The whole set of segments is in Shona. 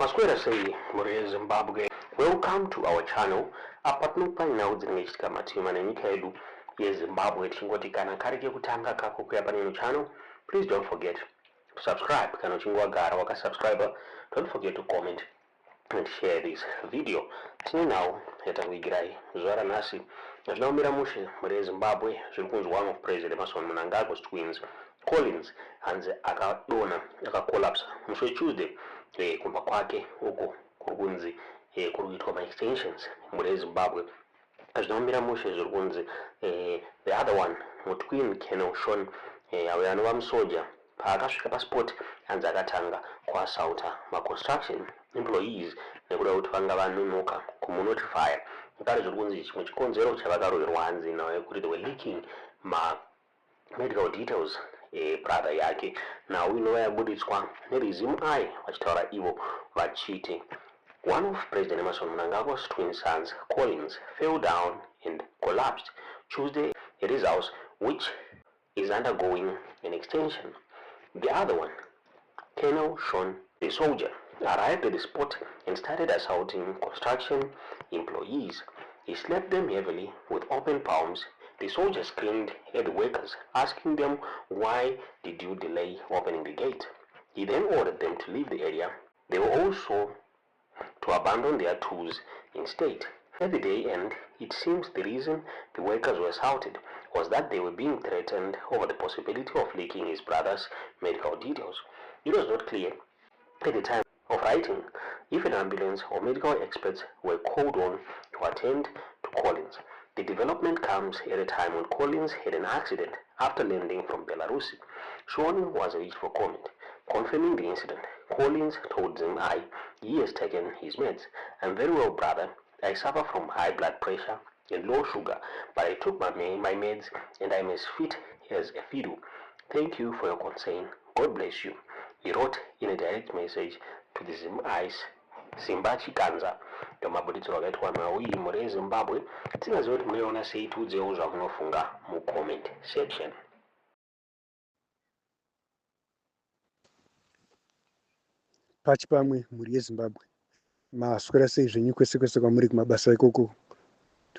Maswera sei mhuri yeZimbabwe. Welcome to our channel. Apa tinokupai nhau dzinenge chichiitika mativi mana enyika yedu yeZimbabwe tichingoti kana kari kekutanga kako kuya pane ino channel, please don't forget to subscribe. Kana uchinge wagara wakasubscribe, don't forget to comment and share this video. Tine nhau yatakuigirai zuva ranhasi. Hazvina kumira mushe mhuri yeZimbabwe. Zviri kunzi one of President Emmerson Mnangagwa's twins, Collins, hanzi akadonha akacollapsa musi weTuesday kumba kwake uko kuri kunzi kuri kuitwa maextensions. Mhuri yeZimbabwe, hazvina kumira mushe. Zviri kunzi the other one, mutwin, Colonel Sean, uyo anova musoja, paakasvika paspot hanzi akatanga kuassaulta maconstruction employees nekuda kuti vanga vanonoka kumunotifya. Kare zviri kunzi chimwe chikonzero chavakaroverwa hanzi nhau yekuti they were leaking ma medical details ebrother yake. Nhau inova yabuditswa neZimEye vachitaura ivo vachiti one of President Emmerson Mnangagwa's twin sons, Collins, fell down and collapsed Tuesday at his house, which is undergoing an extension. The other one, Colonel Sean, the soldier, arrived at the spot and started assaulting construction employees. He slapped them heavily with open palms. The soldier screamed at the workers, asking them, "Why did you delay opening the gate?" He then ordered them to leave the area. They were also to abandon their tools instead. At the day end, it seems the reason the workers were assaulted was that they were being threatened over the possibility of leaking his brother's medical details. It was not clear at the time of writing if an ambulance or medical experts were called on to attend to Collins. The development comes at a time when Collins had an accident after landing from Belarus. Sean was reached for comment. Confirming the incident, Collins told ZimEye he has taken his meds. "I'm very well, brother. I suffer from high blood pressure and low sugar, but I took my meds and I'm as fit as a fiddle. Thank you for your concern. God bless you," he wrote in a direct message to the ZimEye's Simba Chikanza. Ndomabuditsiro akaitwa nhau iyi, mhuri yeZimbabwe. Tingaziva kuti munoiona sei. Tiudzewo zvamunofunga mucomment section. Pachi pamwe, mhuri yeZimbabwe, maswera sei zvenyu kwese kwese kwamuri kumabasa ikoko?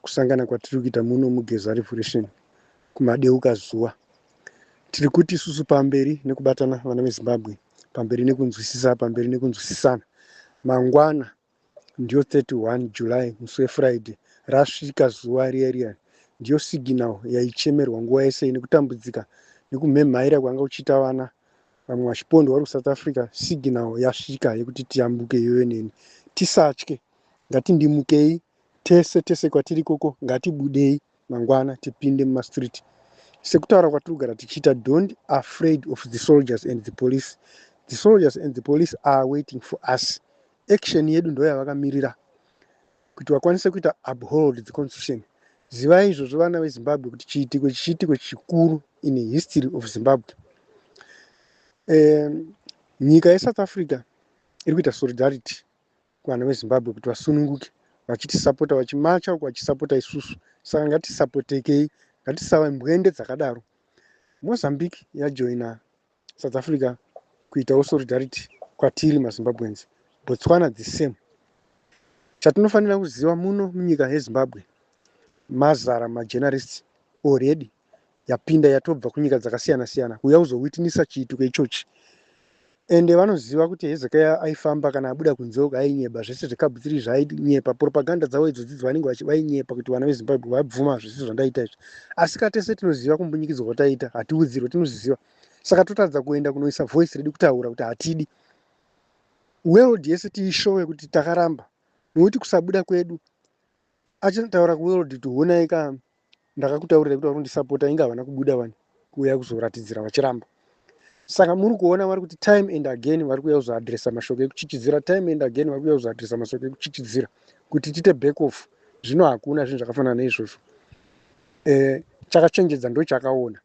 Kusangana kwatiri kuita muno muGeza Revolution kumadeuka zuva, tiri kuti isusu pamberi nekubatana, vana veZimbabwe, pamberi nekunzwisisa, pamberi nekunzwisisana. Mangwana ndiyo 31 July, musi weFriday, rasvika zuva riya riya. Ndiyo signal yaichemerwa nguva yese nekutambudzika nekumhemhaira kwanga kuchiita vana vamwe vachipondwa vari kuSouth Africa. Signal yasvika yekuti tiyambuke iyoyo neni. Tisatye, ngatindimukei tese tese kwatiri ikoko, ngatibudei mangwana tipinde mumastreet sekutaura kwatiri kugara tichiita. Don't afraid of the soldiers and the police. The soldiers and the police are waiting for us. Action yedu ndo yavakamirira kuti vakwanise kuita uphold the constitution. Zivai izvozvo, vana veZimbabwe, kuti chiitiko chiitiko chikuru in history of Zimbabwe. Nyika yeSouth Africa iri kuita solidarity kuvana veZimbabwe kuti vasununguke, vachitisapota, vachimacha uku vachisapota isusu. Saka ngatisapotekei, ngatisava mbwende dzakadaro. Mozambique yajoina South Africa kuitawo solidarity kwatiri maZimbabweans. Botswana the same. Chatinofanira kuziva, muno munyika yeZimbabwe mazara majournalists already yapinda, yatobva kunyika dzakasiyana siyana kuuya kuzowitnessa chiitiko ichochi. Ende vanoziva kuti Hezekiah aifamba, kana abuda kunze uko ainyeba zvese zvekabhutiri zvainyepa, propaganda dzavo idzodzi dzavanenge vainyepa kuti vana veZimbabwe vabvuma zvese zvandaita izvi. Asi katese tinoziva kumbunyikidzwa kwataita, hatiudzirwe, tinozviziva. Saka totadza kuenda kunoisa voice redu kutaura kuti hatidi. World yese tiishowe kuti takaramba, nokuti kusabuda kwedu achitaura kuworld kuti honai ka, ndakakutaurira kuti vari kundisapota, inge havana kubuda vani kuuya kuzoratidzira vachiramba. Saka muri kuona vari kuti time and again vari kuuya kuzoadresa mashoko ekuchichidzira, time and again vari kuuya kuzoadresa mashoko ekuchichidzira kuti tiite back off. Zvino hakuna zvinhu zvakafanana neizvozvo. Chakachenjedza ndo chakaona.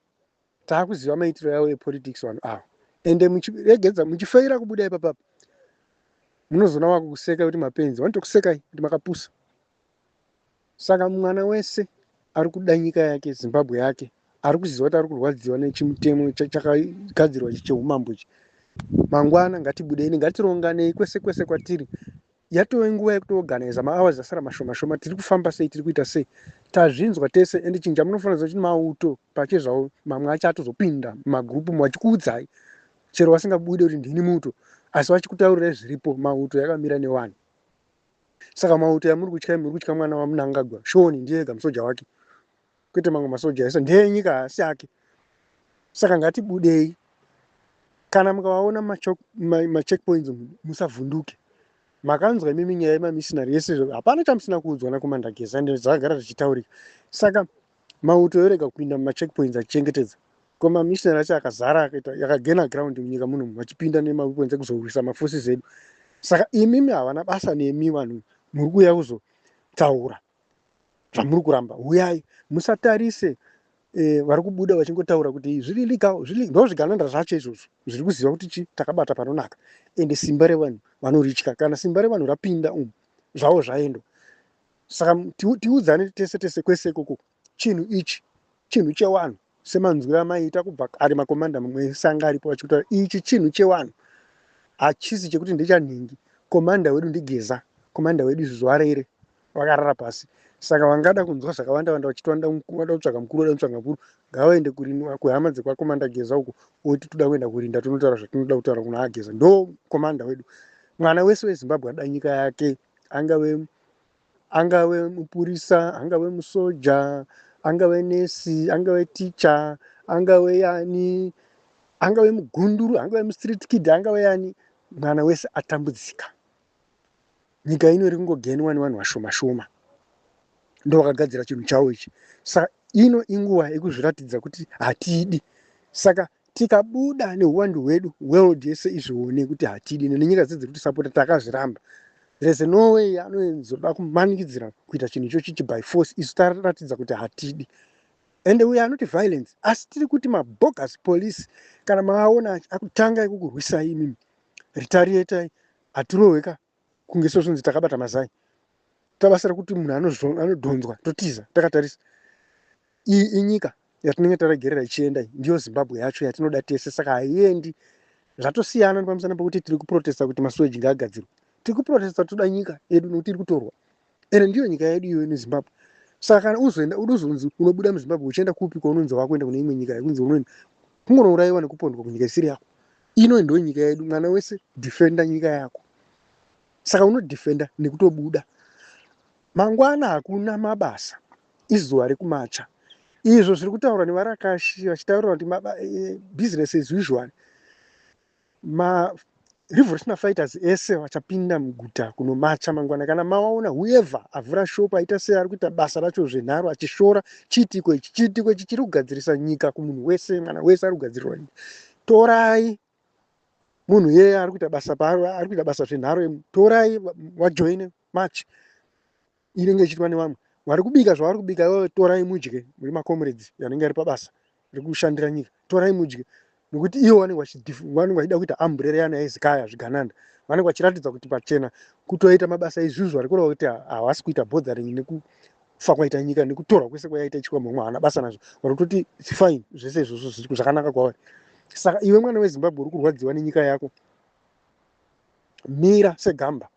Taakuziva maitiro yavo epolitics vanhu ava. Ende muchiregedza muchifeira kubuda ipapapa, munozoona vakukuseka kuti mapenzi, vanotokusekai kuti makapusa. Saka mwana wese ari kuda nyika yake, Zimbabwe yake, ari kuziva kuti ari kurwadziwa nechimutemo chakagadzirwa ichi cheumambo ichi. Mangwana ngatibudei, ngatironganei kwese kwese kwatiri. Yatove nguva yekutoorganiza, mahours asara mashoma shoma. Tiri kufamba sei? Tiri kuita sei? Tazvinzwa tese. Ende chinhu chamunofanira kuziva, mauto pachezvavo mamwe acho atozopinda mumagurupu vachikuudzai, chero vasingabude kuti ndini muto, asi vachikutaurirai zviripo. Mauto yakamira nevanhu. Saka mauto yamuri kutya, muri kutya mwana waMunangagwa Shoni, ndiye ega musoja wake, kwete mamwe masoja ese ndeyenyika, haasi ake. Saka ngatibudei. Kana mukavaona macheckpoints, musavhunduke. Makanzwa imimi nyaya yemamissionary yese, hapana chamusina kuudzwa naCommander Geza, ende zvakagara zvichitaurika. Saka mauto yorega kupinda mumacheckpoints achichengetedza ko mamissionary acho akazara, akaita yakagena ground munyika muno, vachipinda nemaweapons ekuzorwisa maforces edu. Saka imimi havana basa nemi. Vanhu muri kuuya kuzotaura zvamuri kuramba, uyai musatarise vari kubuda vachingotaura kuti zviri legal, ndo zvigananda zvacho izvozvo zviri kuziva kuti chi takabata panonaka. Ende simba revanhu vanoritya. Kana simba revanhu rapinda umu, zvavo zvaendwa. Saka tiudzane tese tese kwese ikoko, chinhu ichi chinhu chevanhu, semanzwiro amaita kubva kare makomanda mamwe ese anga aripo vachikutaura, ichi chinhu chevanhu, hachisi chekuti ndechanhingi. Commander wedu ndiGeza, commander wedu izvozvo arere vakarara pasi. Saka vangada kunzwa zvakawanda wanda vachiti vanoda kutsvaga mukuru, vada kutsvaga mukuru, ngavaende kuhama dzekwaCommander Geza uko, oti toda kuenda kurinda, tonotaura zvatinoda kutaura kuna aGeza. Ndo commander wedu. Mwana wese weZimbabwe ada nyika yake, angave mupurisa, angave musoja, angave nesi, angave ticha, angave yani, angave mugunduru, angave mustreet kid, angave yani, mwana wese atambudzika. Nyika ino iri kungogenwa nevanhu vashoma shoma, ndo vakagadzira chinhu chavo ichi. Saka ino inguva yekuzviratidza kuti hatidi. Saka tikabuda neuwandu hwedu, world yese izvione kuti hatidi, nenyika dzedzi kuti sapota takazviramba. There's no way anozoda kumanikidzira kuita chinhu ichochi chi by force. Isu taratidza kuti hatidi, ende uyo anoti violence, asi tiri kuti mabogus police, kana maaona akutanga ikukurwisai imimi, retaliatai. Hatirohweka kunge sozvinzi takabata mazai, tabasa rekuti munhu anodhonzwa, totiza takatarisa. Iyi inyika yatinenge taregerera ichienda, ndiyo Zimbabwe yacho yatinoda tese. Saka haiendi, zvatosiyana nepamusana pekuti tiri kuprotesta kuti masewage ngaagadzirwe. Tiri kuprotesta, toda nyika yedu nekuti iri kutorwa, ende ndiyo nyika yedu iyoyo neZimbabwe. Saka kana uzoenda, udozonzi unobuda muZimbabwe uchienda kupi kwaunonzi wakuenda kune imwe nyika yekunzi unoenda kungonourayiwa nekupondwa kunyika isiri yako? Ino ndo nyika yedu. Mwana wese, defenda nyika yako. Saka unodefenda nekutobuda. Mangwana hakuna mabasa, izuva rekumacha. Izvo zviri kutaurwa nevarakashi vachitaurira kuti business as usual, marevolutionary fighters ese vachapinda muguta kunomacha mangwana. Kana mawaona, whoever avhura shop, aita sei, ari kuita basa racho zvenharo achishora chiitiko ichi, chiitiko ichi chiri kugadzirisa nyika kumunhu wese. Mwana wese ari kugadzirirwa nyika. Torai munhu iyeye ari kuita basa paari ari kuita basa zvenharo, torai vajoine march inenge ichiitwa nevamwe vari kubika zvavari kubika ivo. Torai mudye muri macomrades anenge ari pabasa rekushandira nyika, torai mudye, nekuti ivo vanenge vachida kuita umbrella yana yeZikaya zvigananda. Vanenge vachiratidza kuti pachena kutoita mabasa izvizvo vari kureva kuti havasi kuita bothering nekufa kwaita nyika nekutorwa kwese kwayaita ichikwa. Mamwe haana basa nazvo, vari kutoti fine, zvese izvozvo zvakanaka kwavari. Saka iwe mwana weZimbabwe uri kurwadziwa nenyika yako, mira segamba.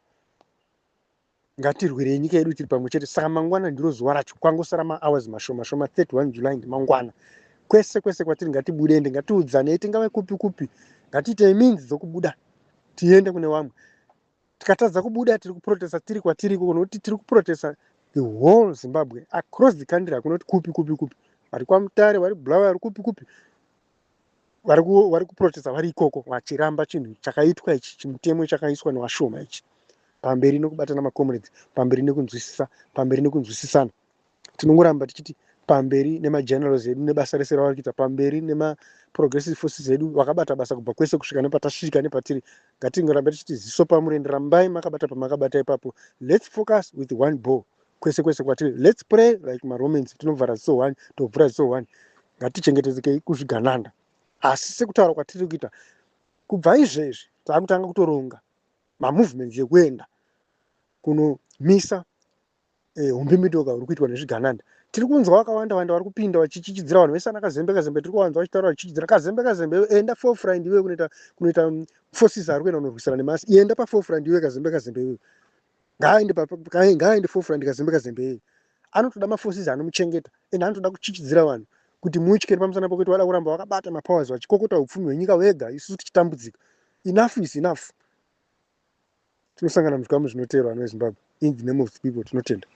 Ngatirwirei nyika yedu tiri pamwe chete. Saka mangwana ndiro zuva racho, kwangosara mahours mashoma shoma. 31 July ndimangwana. Kwese kwese kwatiri ngatibude, ende ngatiudzanei, tingave kupi kupi, ngatiitei means dzokubuda tiende kune vamwe. Tikatadza kubuda, tiri kuprotesta tiri kwatiri ikoko, nokuti tiri kuprotesta the whole Zimbabwe, across the country. Hakunoti kupi kupi kupi, vari kwaMutare, vari Bulawayo, vari kupi kupi, vari kuprotesta vari ikoko, vachiramba chinhu chakaitwa ichi, chimutemo chakaiswa nevashoma ichi. Pamberi nekubatana macomrades, pamberi nekunzwisisa, pamberi nekunzwisisana. Tinongoramba tichiti pamberi nemagenerals edu nebasa rese ravari kuita, pamberi nemaprogressive forces edu vakabata basa kubva kwese kusvika nepatasvika nepatiri. Ngatingoramba tichiti ziso pamurende, rambai makabata pamakabata ipapo. Let's focus with one ball kwese kwese kwatiri. Let's pray like maRomans, tinovhara ziso one, tovhura ziso one. Ngatichengetedzekei kuzvigananda. Asi sekutaura kwatiri kuita kubva izvezvi, taakutanga kutoronga mamovements ekuenda kunomisa umbimbindoga uri kuitwa nezvigananda. Tiri kunzwa vakawanda wanda vari kupinda vachichichidzira vanhu vese ana Kazembe. Kazembe tiri kuvanzwa vachitaura vachichidzira. Kazembe, Kazembe, enda forefront iwe kunoita forces ari kuenda kunorwisana nemasi. Enda paforefront iwe, Kazembe. Kazembe iwe, ngaaende forefront. Kazembe, Kazembe iwe anotoda maforces anomuchengeta ende anotoda kuchichidzira vanhu kuti mutye pamusana pekuti vada kuramba vakabata mapowers, vachikokota upfumi hwenyika wega, isusu tichitambudzika. Enough is enough. Tinosangana muzvikamu zvinoteerwa, vanhu veZimbabwe. In the name of the people, tinotenda.